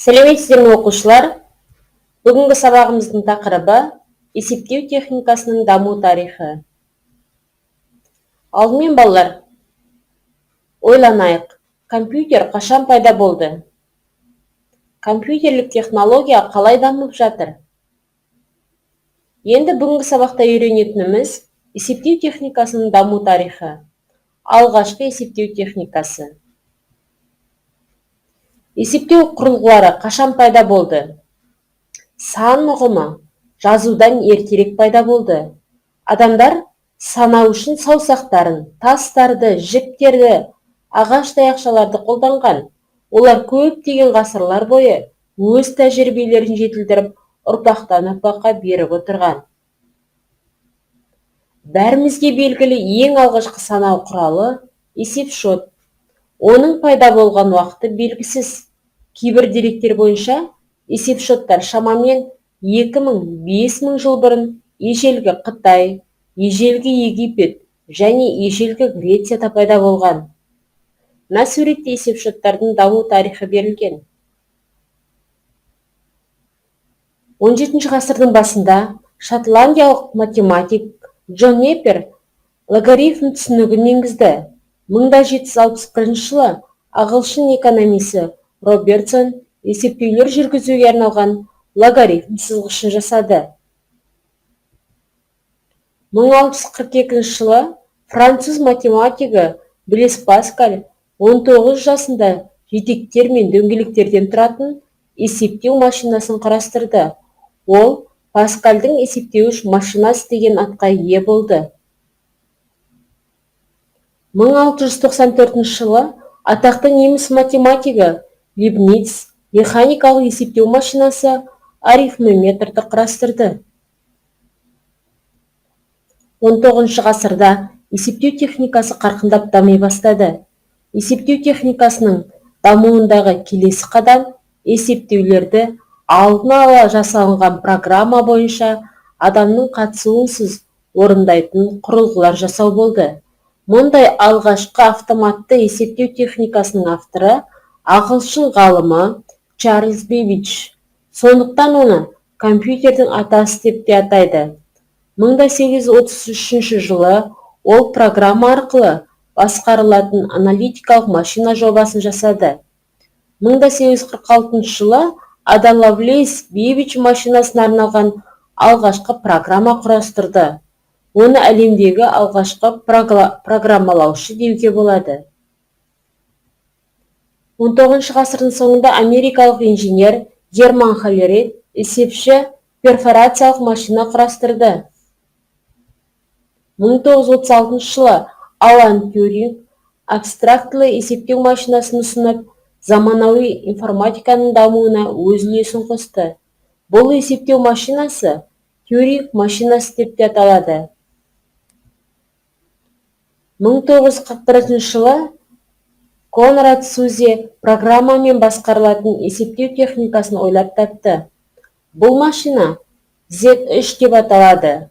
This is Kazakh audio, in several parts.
Сәлеметсіздер ме, оқушылар? Бүгінгі сабағымыздың тақырыбы есептеу техникасының даму тарихы. Алдымен, балалар, ойланайық. Компьютер қашан пайда болды? Компьютерлік технология қалай дамып жатыр? Енді бүгінгі сабақта үйренетініміз есептеу техникасының даму тарихы. Алғашқы есептеу техникасы. Есептеу құрылғылары қашан пайда болды? Сан ұғымы жазудан ертерек пайда болды. Адамдар санау үшін саусақтарын, тастарды, жіптерді, ағаш таяқшаларды қолданған. Олар көптеген ғасырлар бойы өз тәжірибелерін жетілдіріп, ұрпақтан ұрпаққа беріп отырған. Бәрімізге белгілі ең алғашқы санау құралы есепшот. Оның пайда болған уақыты белгісіз. Кейбір деректер бойынша, есепшоттар шамамен 2000-5000 жыл бұрын ежелгі Қытай, ежелгі Египет және ежелгі Грецияда пайда болған. Мына суретте есепшоттардың даму тарихы берілген. 17 ғасырдың басында шотландиялық математик Джон Непер логарифм түсінігін енгізді. 1761 жылы ағылшын экономисі Робертсон есептеулер жүргізуге арналған логарифм сызғышын жасады. 1642 жылы француз математигі Блез Паскаль 19 жасында жетектер мен дөңгелектерден тұратын есептеу машинасын құрастырды. Ол Паскальдың есептеуіш машинасы деген атқа ие болды. 1694 жылы атақты неміс математигі Лейбниц механикалық есептеу машинасы арифмометрді құрастырды. 19 ғасырда есептеу техникасы қарқындап дами бастады. Есептеу техникасының дамуындағы келесі қадам есептеулерді алдын ала жасалынған программа бойынша адамның қатысуынсыз орындайтын құрылғылар жасау болды. Мұндай алғашқы автоматты есептеу техникасының авторы ағылшын ғалымы Чарльз Бэббидж. Сондықтан оны компьютердің атасы деп те атайды. 1833 жылы ол программа арқылы басқарылатын аналитикалық машина жобасын жасады. 1846 жылы Ада Лавлейс Бэббидж машинасына арналған алғашқы программа құрастырды. Оны әлемдегі алғашқы программалаушы деуге болады. 19 ғасырдың соңында америкалық инженер Герман Холлерит есепші перфорациялық машина құрастырды. 1936 жылы Алан Тьюринг абстрактылы есептеу машинасын ұсынып, заманауи информатиканың дамуына өз үлесін қосты. Бұл есептеу машинасы Тьюринг машинасы деп те аталады. 1941 жылы Конрад Цузе программамен басқарылатын есептеу техникасын ойлап тапты. Бұл машина Z3 деп аталады.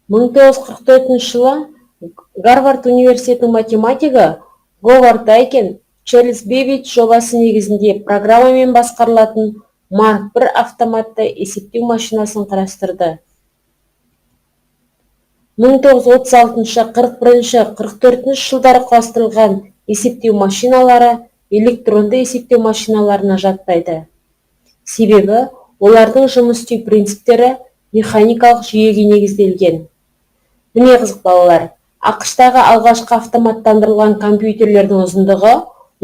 1944 жылы Гарвард университетінің математигі Говард Айкен Чарльз Бэббидж жобасы негізінде программамен басқарылатын Марк I автоматты есептеу машинасын құрастырды. 1936, 41, 44 жылдары құрастырылған есептеу машиналары электронды есептеу машиналарына жатпайды. Себебі олардың жұмыс істеу принциптері механикалық жүйеге негізделген. Міне қызық, балалар, АҚШ-тағы алғашқы автоматтандырылған компьютерлердің ұзындығы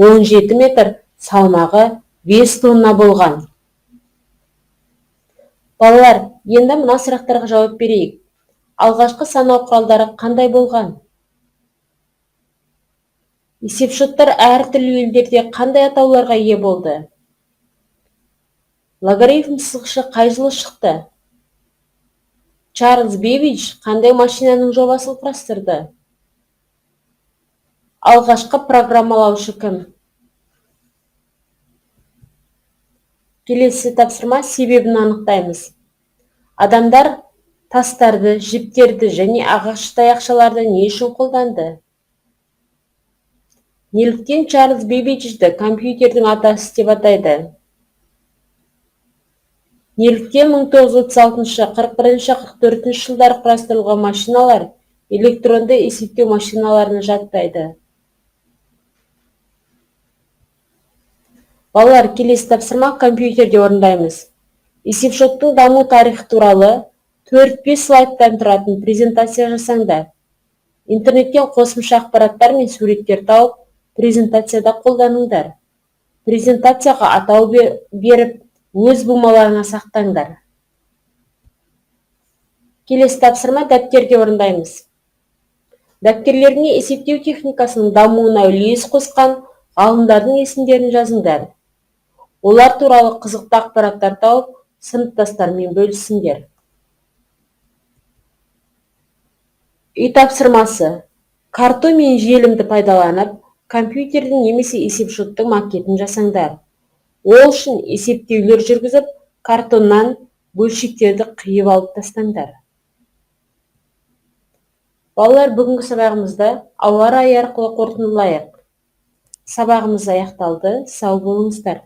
17 метр, салмағы 5 тонна болған. Балалар, енді мына сұрақтарға жауап берейік. Алғашқы санау құралдары қандай болған? Есепшоттар әртүрлі елдерде қандай атауларға ие болды? Логарифм сызғышы қай жылы шықты? Чарльз Бэббидж қандай машинаның жобасын құрастырды? Алғашқы программалаушы кім? Келесі тапсырма: себебін анықтаймыз. Адамдар тастарды, жіптерді және ағаш таяқшаларды не үшін қолданды? Неліктен Чарльз Бэббиджді компьютердің атасы деп атайды? Неліктен 1936, 41, 44 жылдары құрастырылған машиналар электронды есептеу машиналарына жатпайды? Балалар, келесі тапсырма компьютерде орындаймыз. Есепшоттың даму тарихы туралы 4-5 слайдтан тұратын презентация жасаңдар. Интернеттен қосымша ақпараттар мен суреттер тауып, презентацияда қолданыңдар. Презентацияға атау беріп, өз бумаларыңа сақтаңдар. Келесі тапсырма дәптерде орындаймыз. Дәптерлеріне есептеу техникасының дамуына үлес қосқан ғалымдардың есімдерін жазыңдар. Олар туралы қызықты ақпараттар тауып, сыныптастармен бөлісіңдер. Үй тапсырмасы. Картон мен желімді пайдаланып, компьютердің немесе есепшоттың макетін жасаңдар. Ол үшін есептеулер жүргізіп, картоннан бөлшектерді қиып алып тастаңдар. Балалар, бүгінгі сабағымызды ауа райы арқылы қорытындылайық. Сабағымыз аяқталды. Сау болыңыздар.